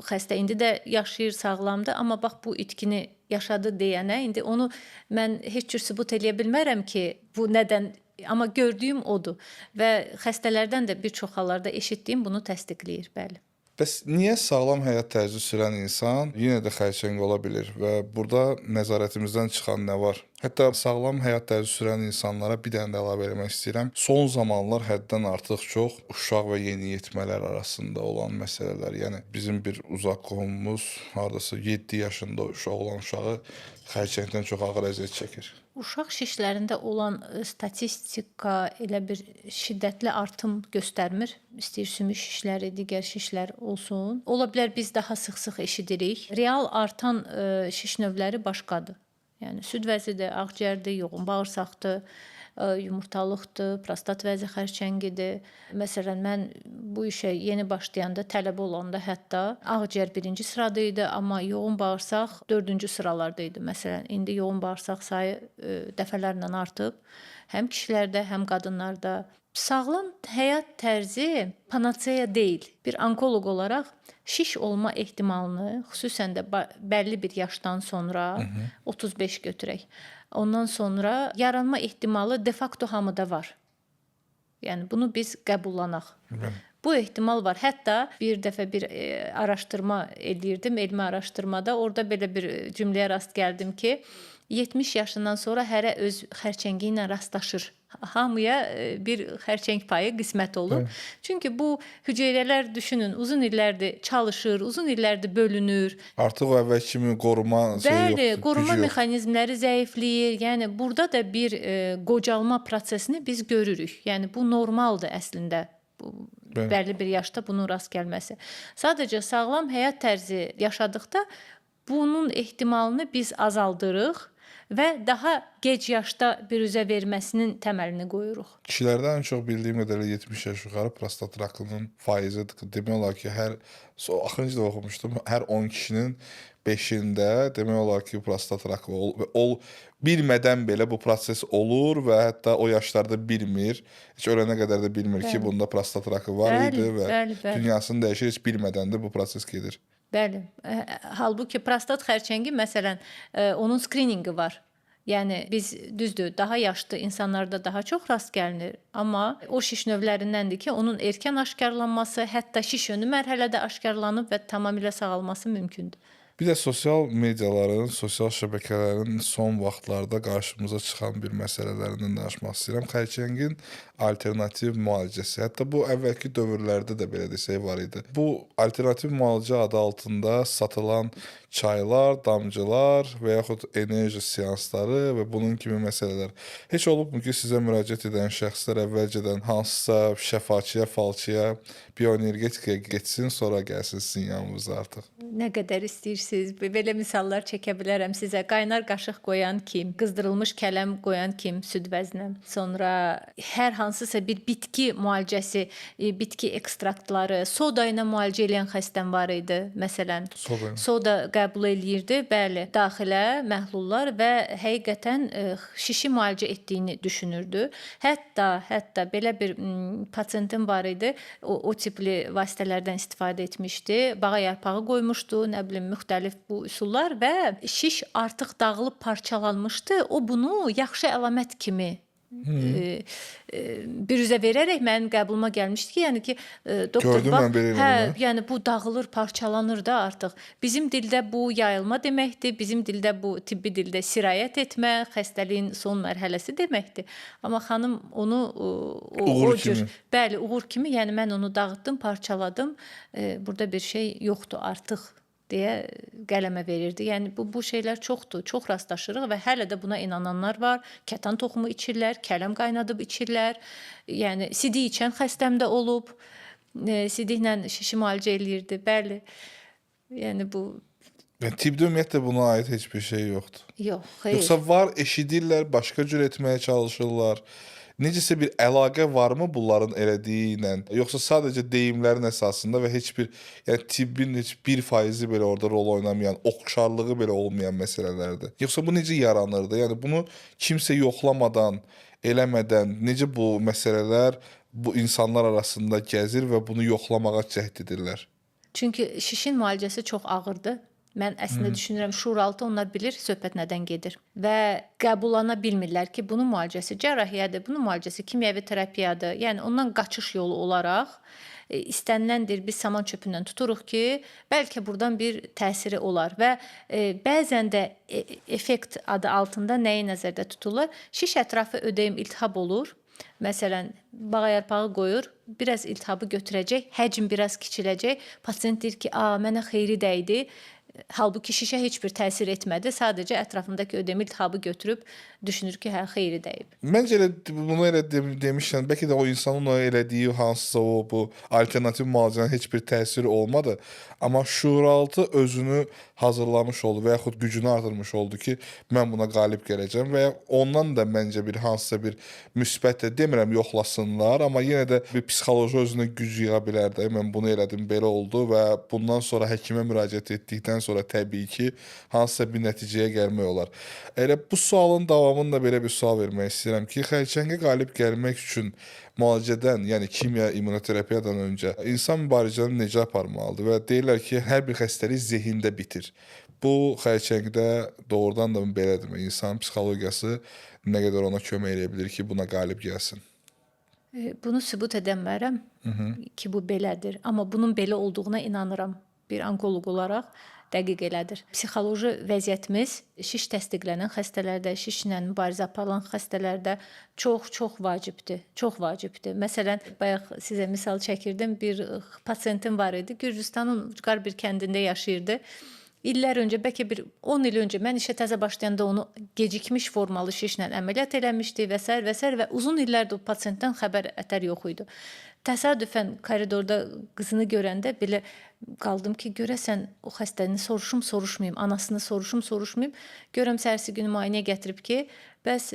Speaker 2: Xəstə indi də yaşayır, sağlamdır, amma bax bu itkini yaşadı deyənə indi onu mən heç cür sübut eləyə bilmərəm ki, bu nədən, amma gördüyüm odur və xəstələrdən də bir çox hallarda eşitdiyim bunu təsdiqləyir, bəli.
Speaker 1: Bəs niyə sağlam həyat tərzi sürən insan yenə də xərçəng ola bilir və burada nəzarətimizdən çıxan nə var? Hətta sağlam həyat tərzi sürən insanlara bir dənə də əlavə eləmək istəyirəm. Son zamanlar həddən artıq çox uşaq və yeniyetmələr arasında olan məsələlər, yəni bizim bir uzaq qohumumuz hardasa 7 yaşında uşaq olan uşağı xərçəngdən çox ağır əziyyət çəkir.
Speaker 2: Uşaq şişlərində olan statistika elə bir şiddətli artım göstərmir. İstəyir sümük şişləri, digər şişlər olsun. Ola bilər biz daha sıx-sıx eşidirik. Real artan şiş növləri başqadır. Yəni süd vəzidir, ağciyərdir, yoğun bağırsaqdır, yumurtalıqdır, prostat vəzi xərçəngidir. Məsələn, mən bu işə yeni başlayanda, tələbə olanda hətta ağciyər birinci sırada idi, amma yoğun bağırsaq dördüncü sıralarda idi. Məsələn, indi yoğun bağırsaq sayı dəfələrlə artıb. Həm kişilərdə, həm qadınlarda. Sağlam həyat tərzi panatseya deyil. Bir onkoloq olaraq şiş olma ehtimalını, xüsusən də bəlli bir yaşdan sonra, 35 götürək. Ondan sonra yaranma ehtimalı de facto hamıda var. Yəni bunu biz qəbullanaq.
Speaker 1: Bəli.
Speaker 2: Bu ehtimal var. Hətta bir dəfə bir araşdırma eləyirdim, elmi araşdırmada. Orada belə bir cümləyə rast gəldim ki, 70 yaşından sonra hərə öz xərçəngi ilə rastlaşır. Hamıya bir xərçəng payı qismət olur.
Speaker 1: Evet.
Speaker 2: Çünki bu hüceyrələr düşünün, uzun illərdir çalışır, uzun illərdir bölünür.
Speaker 1: Artıq o əvvəlki kimi qoruma şeyi
Speaker 2: Bəli,
Speaker 1: yoxdur,
Speaker 2: qoruma
Speaker 1: gücü yoxdur.
Speaker 2: mexanizmləri zəifləyir. Yəni burada da bir qocalma prosesini biz görürük. Yəni bu normaldır əslində. Bu
Speaker 1: Bəli.
Speaker 2: bəlli bir yaşda bunun rast gəlməsi. Sadəcə sağlam həyat tərzi yaşadıqda bunun ehtimalını biz azaldırıq və daha gec yaşda büruzə verməsinin təməlini qoyuruq.
Speaker 1: Kişilərdə ən çox bildiyim qədərilə 70 yaş yuxarı prostat rakının faizi demək olar ki, hər axırıncı dəfə oxumuşdum, hər 10 kişinin 5-ində demək olar ki, prostat rakı ol bilmədən belə bu proses olur və hətta o yaşlarda bilmir, heç ölənə qədər də bilmir ki,
Speaker 2: Bəli.
Speaker 1: bunda prostat rakı var
Speaker 2: Bəli,
Speaker 1: idi və
Speaker 2: bəli, bəli.
Speaker 1: dünyasını dəyişir, heç bilmədən də bu proses gedir.
Speaker 2: Bəli. Halbuki prostat xərçəngi məsələn, onun skrininqi var. Yəni biz düzdür, daha yaşlı insanlarda daha çox rast gəlinir, amma o şiş növlərindəndir ki, onun erkən aşkarlanması, hətta şiş önü mərhələdə aşkarlanıb və tamamilə sağalması mümkündür.
Speaker 1: Bir də sosial mediaların, sosial şəbəkələrin son vaxtlarda qarşımıza çıxan bir məsələlərindən danışmaq istəyirəm. Xərçəngin alternativ müalicəsi. Hətta bu əvvəlki dövrlərdə də belə desək var idi. Bu alternativ müalicə adı altında satılan çaylar, damcılar və yaxud enerji seansları və bunun kimi məsələlər. Heç olubmu ki, sizə müraciət edən şəxslər əvvəlcədən hansısa şəfaçıya, falçıya, bioenergetikaya getsin, sonra gəlsin sizin yanınıza artıq?
Speaker 2: Nə qədər istəyirsiniz, belə misallar çəkə bilərəm sizə. Qaynar qaşıq qoyan kim, qızdırılmış kələm qoyan kim süd vəzinə. Sonra hər hansısa bir bitki müalicəsi, bitki ekstraktları, soda ilə müalicə eləyən xəstəm var idi, məsələn.
Speaker 1: Soda ilə.
Speaker 2: Soda qəbul eləyirdi, bəli, daxilə məhlullar və həqiqətən şişi müalicə etdiyini düşünürdü. Hətta belə bir pasientim var idi, o tipli vasitələrdən istifadə etmişdi, bağa yarpağı qoymuşdu, nə bilim müxtəlif bu üsullar və şiş artıq dağılıb parçalanmışdı. O bunu yaxşı əlamət kimi büruzə verərək mənim qəbuluma gəlmişdi ki, yəni ki, doktor
Speaker 1: Gördüm
Speaker 2: bax,
Speaker 1: mən belə
Speaker 2: hə,
Speaker 1: elədim,
Speaker 2: yəni bu dağılır, parçalanır da artıq. Bizim dildə bu yayılma deməkdir, bizim dildə bu tibbi dildə sirayət etmə, xəstəliyin son mərhələsi deməkdir. Amma xanım onu
Speaker 1: Uğur
Speaker 2: o cür,
Speaker 1: kimi.
Speaker 2: Bəli, uğur kimi, yəni mən onu dağıtdım, parçaladım. Burada bir şey yoxdur artıq deyə qələmə verirdi. Yəni bu şeylər çoxdur, çox rastlaşırıq və hələ də buna inananlar var. Kətan toxumu içirlər, kələm qaynadıb içirlər. Yəni sidik içən xəstəm də olub. Sidiklə şişi müalicə eləyirdi. Bəli. Yəni bu
Speaker 1: Yəni tibbdə ümumiyyətlə buna aid heç bir şey yoxdur.
Speaker 2: Yox, xeyr.
Speaker 1: Yoxsa var, eşidirlər, başqa cür etməyə çalışırlar. Necəsə bir əlaqə varmı bunların elədiyi ilə? Yoxsa sadəcə deyimlərin əsasında və heç bir, yəni tibbin heç bir faizi belə orada rol oynamayan, oxşarlığı belə olmayan məsələlərdir. Yoxsa bu necə yaranırdı? Yəni bunu kimsə yoxlamadan, eləmədən necə bu məsələlər bu insanlar arasında gəzir və bunu yoxlamağa cəhd edirlər?
Speaker 2: Çünki şişin müalicəsi çox ağırdır. Mən əslində düşünürəm, şuuraltı onlar bilir söhbət nədən gedir və qəbullana bilmirlər ki, bunun müalicəsi cərrahiyyədir, bunun müalicəsi kimyəvi terapiyadır. Yəni ondan qaçış yolu olaraq istəniləndir biz saman çöpündən tuturuq ki, bəlkə burdan bir təsiri olar və bəzən də effekt adı altında nəyi nəzərdə tuturlar? Şiş ətrafı ödem iltihab olur. Məsələn, bağa yarpağı qoyur, biraz iltihabı götürəcək, həcm biraz kiçiləcək. Pasient deyir ki, "A, mənə xeyri dəydi." Halbuki şişə heç bir təsir etmədi. Sadəcə ətrafındakı ödemi iltihabı götürüb düşünür ki, hə, xeyri dəyib.
Speaker 1: Məncə elə bunu elə demişkən, bəlkə də o insanın o elədiyi hansısa o bu alternativ müalicənin heç bir təsiri olmadı, amma şuuraltı özünü hazırlamış oldu və yaxud gücünü artırmış oldu ki, mən buna qalib gələcəm və ya ondan da məncə bir hansısa bir müsbət də demirəm yoxlasınlar, amma yenə də bir psixoloji özünə güc yığa bilər də. Mən bunu elədim, belə oldu və bundan sonra həkimə müraciət etdikdən sonra təbii ki, hansısa bir nəticəyə gəlmək olar. Elə bu sualın davamında belə bir sual vermək istəyirəm ki, xərçəngə qalib gəlmək üçün müalicədən, yəni kimya, immunoterapiyadan öncə insan mübarizəni necə aparmalıdır və deyirlər ki, hər bir xəstəlik zehində bitir. Bu xərçəngdə doğrudan da belədirmi? İnsanın psixologiyası nə qədər ona kömək eləyə bilir ki, buna qalib gəlsin?
Speaker 2: Bunu sübut edəmərəm ki, bu belədir. Amma bunun belə olduğuna inanıram. Bir onkoloq olaraq dəqiq elədir. Psixoloji vəziyyətimiz şiş təsdiqlənən xəstələrdə, şişlə mübarizə aparılan xəstələrdə çox-çox vacibdir. Çox vacibdir. Məsələn, bayaq sizə misal çəkirdim. Bir pasientim var idi. Gürcüstanın ucqar bir kəndində yaşayırdı. İllər öncə, bəlkə bir 10 il öncə mən işə təzə başlayanda onu gecikmiş formalı şişlə əməliyyat eləmişdi və sair və sair və uzun illərdir o pasientdən xəbər ətər yox idi. Təsadüfən koridorda qızını görəndə belə qaldım ki, görəsən o xəstəni soruşum, soruşmayım, anasını soruşum, soruşmayım. Görəm səhərsi günü müayinəyə gətirib ki, bəs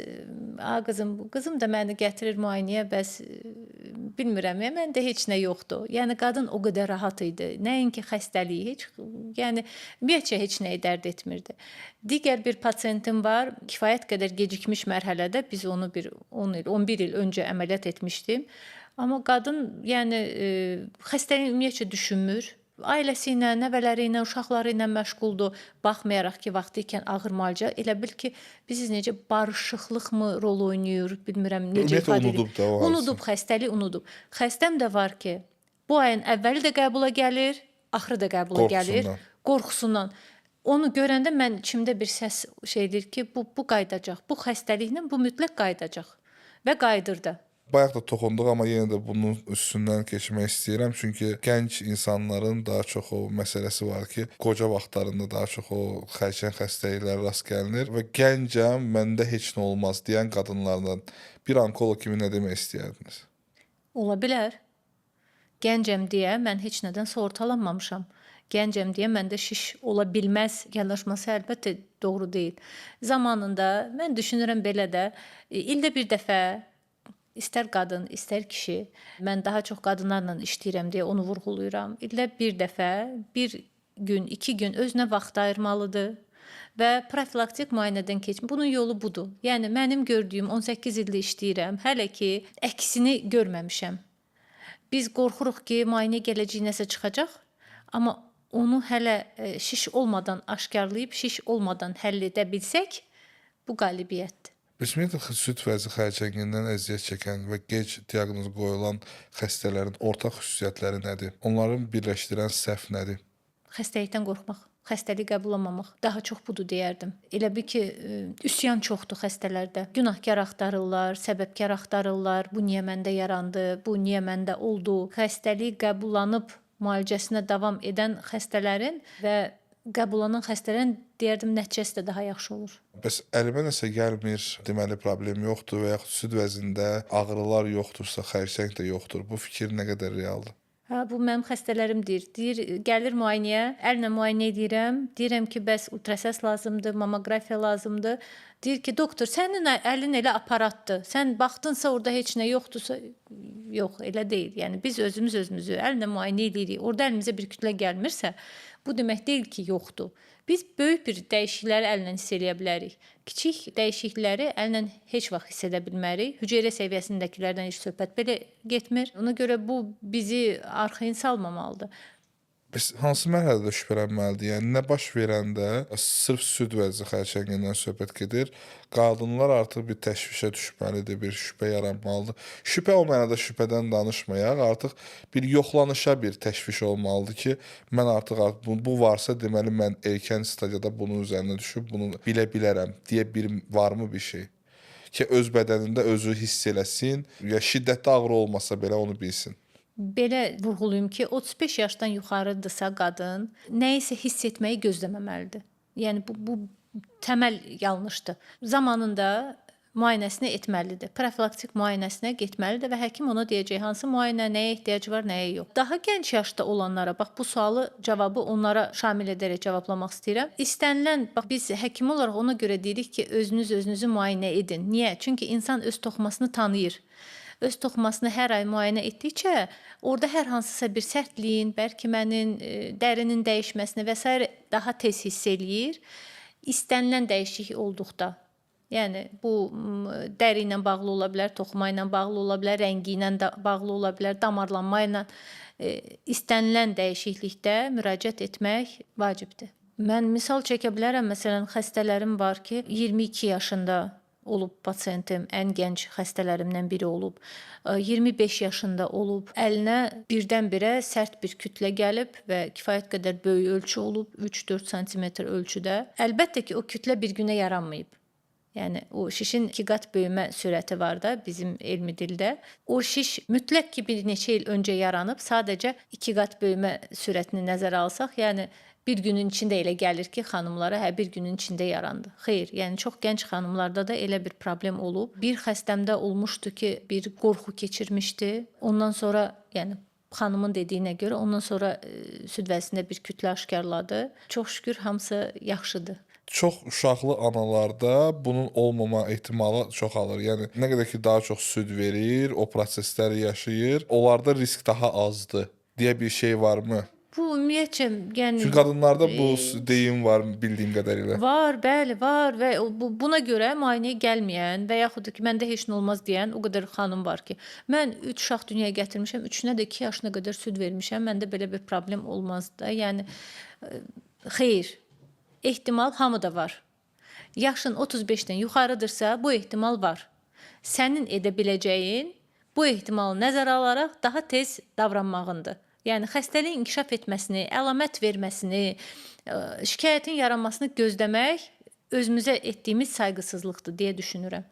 Speaker 2: a qızım, bu qızım da məni gətirir müayinəyə, bəs bilmirəm, ya, məndə heç nə yoxdur. Yəni qadın o qədər rahat idi. Nəinki xəstəliyi, heç, yəni ümumiyyətcə heç nəyi dərd etmirdi. Digər bir pasientim var, kifayət qədər gecikmiş mərhələdə biz onu bir 10 il, 11 il öncə əməliyyat etmişdim. Amma qadın, yəni xəstəliyi ümumiyyətcə düşünmür. Ailəsi ilə, nəvələri ilə, uşaqları ilə məşğuldur. Baxmayaraq ki, vaxtı ikən ağır müalicə, elə bil ki, biz necə barışıqlıqmı rol oynayır, bilmirəm necə
Speaker 1: Ümumiyyətlə
Speaker 2: ifadə
Speaker 1: unudub
Speaker 2: edim.
Speaker 1: da o hadisə.
Speaker 2: Unudub, xəstəliyi unudub. Xəstəm də var ki, bu ayın əvvəli də qəbula gəlir, axırı da qəbula gəlir.
Speaker 1: Qorxusundan.
Speaker 2: Qorxusundan. Onu görəndə mən içimdə bir səs şey deyir ki, bu qayıdacaq. Bu xəstəliklə bu mütləq qayıdacaq və qayıdır da.
Speaker 1: Bayaq da toxunduq, amma yenə də bunun üstündən keçmək istəyirəm. Çünki gənc insanların daha çox o məsələsi var ki, qoca vaxtlarında daha çox o xərçəng xəstəliklərə rast gəlinir və gəncəm, məndə heç nə olmaz deyən qadınlardan bir onkoloq kimi nə demək istəyərdiniz?
Speaker 2: Ola bilər. Gəncəm deyə mən heç nədən sığortalanmamışam. Gəncəm deyə məndə şiş ola bilməz yanaşması əlbəttə doğru deyil. Zamanında mən düşünürəm belə də, ildə bir dəfə istər qadın, istər kişi, mən daha çox qadınlarla işləyirəm deyə onu vurğulayıram. İldə bir dəfə, bir gün, 2 gün özünə vaxt ayırmalıdır və profilaktik müayinədən keçmə. Bunun yolu budur. Yəni mənim gördüyüm 18 ildir işləyirəm, hələ ki əksini görməmişəm. Biz qorxuruq ki, müayinəyə gələcək nəsə çıxacaq, amma onu hələ şiş olmadan aşkarlayıb, şiş olmadan həll edə bilsək, bu qalibiyyətdir.
Speaker 1: Bəs ümumiyyətlə süd vəzi xərçəngindən əziyyət çəkən və gec diaqnoz qoyulan xəstələrin ortaq xüsusiyyətləri nədir? Onların birləşdirən səhv nədir?
Speaker 2: Xəstəlikdən qorxmaq, xəstəliyi qəbullamamaq. Daha çox budur deyərdim. Elə bil ki, üsyan çoxdur xəstələrdə. Günahkar axtarırlar, səbəbkar axtarırlar. Bu niyə məndə yarandı, bu niyə məndə oldu? Xəstəliyi qəbullanıb müalicəsinə davam edən xəstələrin və qəbullanan xəstələrin deyərdim nəticəsi də daha yaxşı olur.
Speaker 1: Bəs əlimə nəsə gəlmir, deməli problem yoxdur və yaxud süd vəzində ağrılar yoxdursa, xərçəng də yoxdur. Bu fikir nə qədər realdır?
Speaker 2: Hə, bu mənim xəstələrim deyir. Deyir, gəlir müayinəyə, əllə müayinə edirəm. Deyirəm ki, bəs ultrasəs lazımdır, mamoqrafiya lazımdır. Deyir ki, doktor, sənin əlin elə aparatdır. Sən baxdınsa orada heç nə yoxdursa, yox, elə deyil. Yəni biz özümüz özümüzü əllə müayinə edirik. Orada əlimizə bir kütlə gəlmirsə, bu demək deyil ki, yoxdur. Biz böyük bir dəyişiklikləri əllə hiss eləyə bilərik. Kiçik dəyişiklikləri əllə heç vaxt hiss edə bilmərik. Hüceyrə səviyyəsindəkilərdən heç söhbət belə getmir. Ona görə bu bizi arxayın salmamalıdır.
Speaker 1: Bəs hansı mərhələdə şübhələnməlidir? Yəni nə baş verəndə sırf süd vəzi xərçəngindən söhbət gedir, qadınlar artıq bir təşvişə düşməlidir, bir şübhə yaranmalıdır. Şübhə o mənada şübhədən danışmayaq, artıq bir yoxlanışa bir təşviş olmalıdır ki, mən artıq bu varsa, deməli mən erkən stadiyada bunun üzərinə düşüb bunu bilə bilərəm deyə bir varmı bir şey? Ki öz bədənində özü hiss eləsin, ya şiddətli ağrı olmasa belə onu bilsin.
Speaker 2: Belə vurğulayım ki, 35 yaşdan yuxarıdırsa qadın, nəyisə hiss etməyi gözləməməlidir. Yəni bu təməl yanlışdır. Zamanında müayinəsini etməlidir. Profilaktik müayinəsinə getməlidir və həkim ona deyəcək hansı müayinə, nəyə ehtiyacı var, nəyə yox. Daha gənc yaşda olanlara, bax bu sualı cavabı onlara şamil edərək cavablamaq istəyirəm. İstənilən, bax biz həkim olaraq ona görə deyirik ki, özünüz özünüzü müayinə edin. Niyə? Çünki insan öz toxumasını tanıyır. Öz toxumasını hər ay müayinə etdikcə orada hər hansısa bir sərtliyin, bərkimənin, dərinin dəyişməsini və sair daha tez hiss eləyir. İstənilən dəyişiklik olduqda, yəni bu dəri ilə bağlı ola bilər, toxuma ilə bağlı ola bilər, rəngi ilə də bağlı ola bilər, damarlanma ilə, istənilən dəyişiklikdə müraciət etmək vacibdir. Mən misal çəkə bilərəm, məsələn, xəstələrim var ki, 22 yaşında olub pasientim, ən gənc xəstələrimdən biri olub. 25 yaşında olub. Əlinə birdən-birə sərt bir kütlə gəlib və kifayət qədər böyük ölçü olub, 3-4 sm ölçüdə. Əlbəttə ki, o kütlə bir günə yaranmayıb. Yəni o şişin 2 qat böyümə sürəti var da bizim elmi dildə. O şiş mütləq ki, bir neçə il öncə yaranıb, sadəcə 2 qat böyümə sürətini nəzərə alsaq, yəni bir günün içində elə gəlir ki, xanımlara hə bir günün içində yarandı. Xeyr, yəni çox gənc xanımlarda da elə bir problem olub. Bir xəstəmdə olmuşdu ki, bir qorxu keçirmişdi. Ondan sonra, yəni xanımın dediyinə görə ondan sonra süd vəzində bir kütlə aşkarladı. Çox şükür hamısı yaxşıdır.
Speaker 1: Çox uşaqlı analarda bunun olmama ehtimalı çoxalır. Yəni nə qədər ki daha çox süd verir, o prosesləri yaşayır, onlarda risk daha azdır deyə bir şey varmı?
Speaker 2: Bu ümumiyyətcə, yəni
Speaker 1: Çünki qadınlarda bu deyim var bildiyim qədərilə.
Speaker 2: Var, bəli, var və buna görə müayinəyə gəlməyən və yaxud da ki, məndə heç nə olmaz deyən o qədər xanım var ki, mən 3 uşaq dünyaya gətirmişəm, üçünə də 2 yaşına qədər süd vermişəm, məndə belə bir problem olmaz da. Yəni xeyr, ehtimal hamıda var. Yaşın 35-dən yuxarıdırsa, bu ehtimal var. Sənin edə biləcəyin bu ehtimalı nəzərə alaraq daha tez davranmağındır. Yəni xəstəliyin inkişaf etməsini, əlamət verməsini, şikayətin yaranmasını gözləmək özümüzə etdiyimiz sayğısızlıqdır deyə düşünürəm.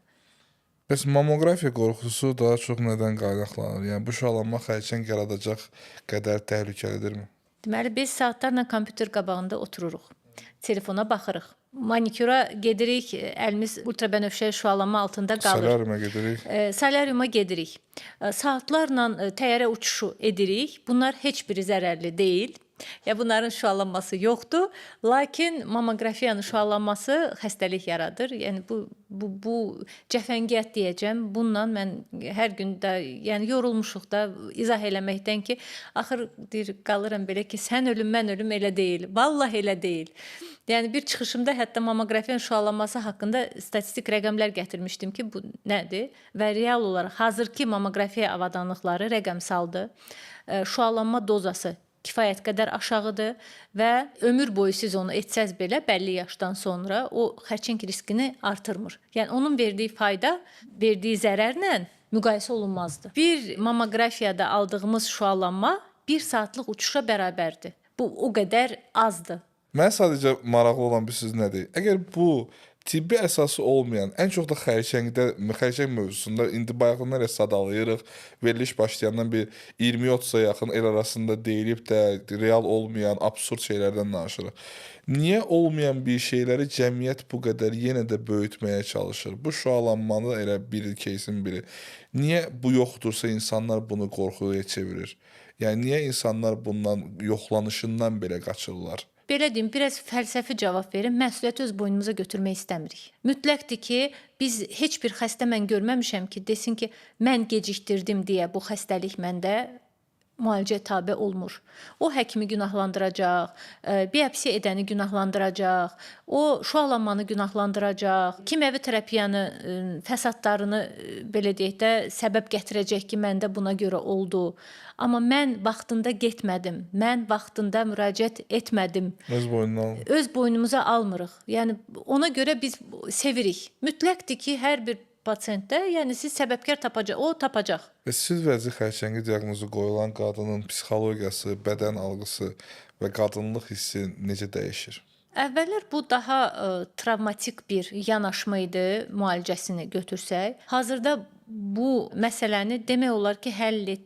Speaker 1: Bəs mamoqrafiya qorxusu daha çox nədən qaynaqlanır? Yəni bu şüalanma xərçəng yaradacaq qədər təhlükəlidirmi?
Speaker 2: Deməli biz saatlarla kompüter qabağında otururuq. Telefona baxırıq. Maniküra gedirik, əlimiz ultrabənövşə şüalanma altında qalır.
Speaker 1: Solariuma gedirik.
Speaker 2: Solariuma gedirik. Saatlarla təyyarə uçuşu edirik. Bunlar heç biri zərərli deyil. Ya bunların şüalanması yoxdur. Lakin mamoqrafiyanın şüalanması xəstəlik yaradır. Yəni bu cəfəngiyat deyəcəm. Bununla mən hər gün də, yəni yorulmuşuq da izah eləməkdən ki, axır deyir qalıram belə ki, sən ölüm, mən ölüm, elə deyil. Vallahi elə deyil. Yəni bir çıxışımda hətta mamoqrafiyanın şüalanması haqqında statistik rəqəmlər gətirmişdim ki, bu nədir? Və real olaraq hazırki mamoqrafiya avadanlıqları rəqəmsaldır. Şüalanma dozası kifayət qədər aşağıdır və ömür boyu siz onu etsəz belə bəlli yaşdan sonra o xərçəng riskini artırmır. Yəni onun verdiyi fayda verdiyi zərərlə müqayisə olunmazdı. Bir mamoqrafiyada aldığımız şüalanma 1 saatlıq uçuşa bərabərdir. Bu o qədər azdır.
Speaker 1: Mənə sadəcə maraqlı olan bir söz nədir? Əgər bu tibbi əsası olmayan, ən çox da xərçəngdə, xərçəng mövzusunda indi bayaqdan hələ sadalayırıq, veriliş başlayandan bir 20-30-a yaxın el arasında deyilib də real olmayan absurd şeylərdən danışırıq. Niyə olmayan bir şeyləri cəmiyyət bu qədər yenə də böyütməyə çalışır? Bu şüalanmanı elə bir кейsin biri. Niyə bu yoxdursa insanlar bunu qorxuya çevirir? Yəni niyə insanlar bundan yoxlanışından belə qaçırlar?
Speaker 2: Belə deyim, biraz fəlsəfi cavab verim. Məsuliyyəti öz boynumuza götürmək istəmirik. Mütləqdir ki, biz heç bir xəstə mən görməmişəm ki, desin ki, mən gecikdirdim deyə bu xəstəlik məndə müalicəyə tabe olmur. O həkimi günahlandıracaq, biopsiya edəni günahlandıracaq, o şüalanmanı günahlandıracaq, kimyəvi terapiyanı, fəsadlarını belə deyək də səbəb gətirəcək ki, məndə buna görə oldu. Amma mən vaxtında getmədim, mən vaxtında müraciət etmədim.
Speaker 1: Öz boynuna alın.
Speaker 2: Öz boynumuza almırıq. Yəni ona görə biz sevirik. Mütləqdir ki, hər bir pasientdə, yəni siz səbəbkar tapacaq, o tapacaq.
Speaker 1: Və süd vəzi xərçəngi diaqnozu qoyulan qadının psixologiyası, bədən algısı və qadınlıq hissi necə dəyişir?
Speaker 2: Əvvəllər bu daha travmatik bir yanaşma idi, müalicəsini götürsək. Hazırda bu məsələni demək olar ki, həll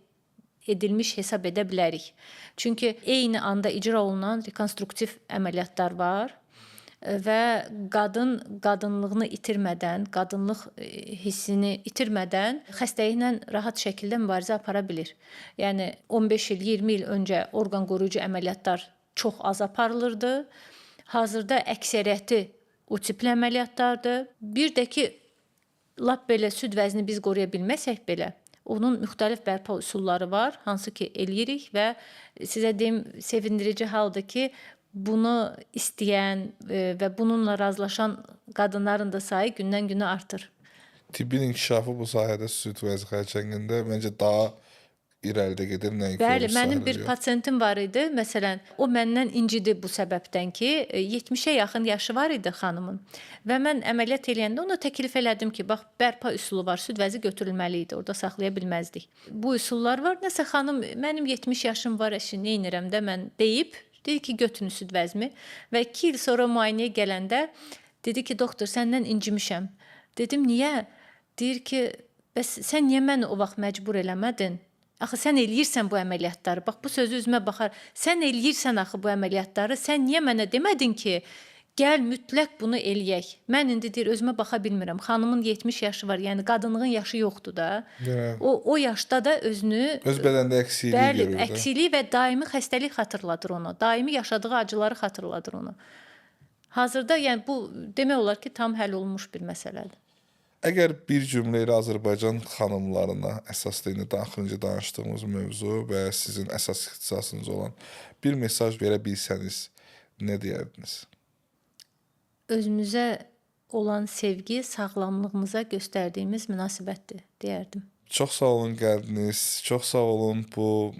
Speaker 2: edilmiş hesab edə bilərik. Çünki eyni anda icra olunan rekonstruktiv əməliyyatlar var və qadın qadınlığını itirmədən, qadınlıq hissini itirmədən xəstəliklə rahat şəkildə mübarizə apara bilir. Yəni 15 il, 20 il öncə orqan qoruyucu əməliyyatlar çox az aparılırdı. Hazırda əksəriyyəti o tipli əməliyyatlardır. Bir də ki, lap belə süd vəzini biz qoruya bilməsək belə, onun müxtəlif bərpa üsulları var, hansı ki eləyirik və sizə deyim, sevindirici haldır ki, bunu istəyən və bununla razılaşan qadınların da sayı gündən günə artır.
Speaker 1: Tibbin inkişafı bu sahədə süd vəzi xərçəngində məncə daha irəlidə gedir, nəinki
Speaker 2: Bəli, mənim bir pasientim var idi. Məsələn, o məndən incidi bu səbəbdən ki, 70-ə yaxın yaşı var idi xanımın. Və mən əməliyyat eləyəndə ona təklif elədim ki, bax, bərpa üsulu var, süd vəzi götürülməli idi, orada saxlaya bilməzdik. Bu üsullar var. Nəsə xanım, mənim 70 yaşım var, əşi, nə edirəm də mən deyib, dedi ki, götürün süd vəzimi. Və 2 il sonra müayinəyə gələndə dedi ki, doktor, səndən incimişəm. Dedim, niyə? Deyir ki, bəs sən niyə məni o vaxt məcbur eləmədin? Axı sən eləyirsən bu əməliyyatları. Bax bu sözü üzümə baxar. Sən eləyirsən axı bu əməliyyatları. Sən niyə mənə demədin ki, gəl mütləq bunu eləyək? Mən indi deyir özümə baxa bilmirəm. Xanımın 70 yaşı var. Yəni qadınlığın yaşı yoxdur da.
Speaker 1: Yəni,
Speaker 2: O yaşda da özünü
Speaker 1: öz bədəndə əksikliyi
Speaker 2: bəli,
Speaker 1: görür də.
Speaker 2: əksikliyi və daimi xəstəlik xatırladır ona. Daimi yaşadığı acıları xatırladır ona. Hazırda yəni bu demək olar ki, tam həll olunmuş bir məsələdir.
Speaker 1: Əgər bir cümlə ilə Azərbaycan xanımlarına əsaslı indi axırıncı danışdığımız mövzu və sizin əsas ixtisasınız olan bir mesaj verə bilsəniz, nə deyərdiniz?
Speaker 2: Özümüzə olan sevgi sağlamlığımıza göstərdiyimiz münasibətdir, deyərdim.
Speaker 1: Çox sağ olun gəldiniz. Çox sağ olun bu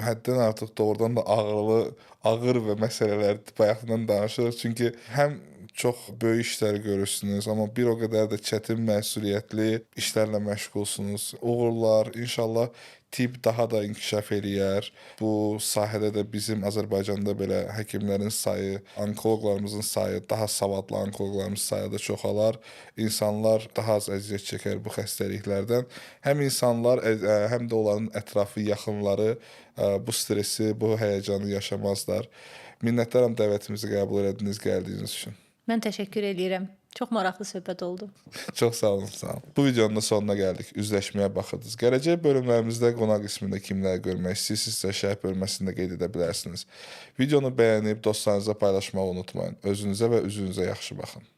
Speaker 1: həddən artıq doğrudan da ağır və məsələlər bayaqdan danışırıq. Çünki həm çox böyük işlər görürsünüz, amma bir o qədər də çətin, məsuliyyətli işlərlə məşğulsunuz. Uğurlar, inşallah tibb daha da inkişaf eləyər. Bu sahədə də bizim Azərbaycanda belə həkimlərin sayı, onkoloqlarımızın sayı, daha savadlı onkoloqlarımızın sayı da çoxalar. İnsanlar daha az əziyyət çəkər bu xəstəliklərdən. Həm insanlar, həm də onların ətrafı, yaxınları bu stresi, bu həyəcanı yaşamazlar. Minnətdaram dəvətimizi qəbul elədiniz, gəldiyiniz üçün.
Speaker 2: Mən təşəkkür eləyirəm. Çox maraqlı söhbət oldu.
Speaker 1: Çox sağ olun, sağ olun. Bu videonun da sonuna gəldik. Üzləşməyə baxırdınız. Gələcək bölümlərimizdə qonaq qismində kimləri görmək istəyirsinizsə şərh bölməsində qeyd edə bilərsiniz. Videonu bəyənib dostlarınızla paylaşmağı unutmayın. Özünüzə və üzünüzə yaxşı baxın.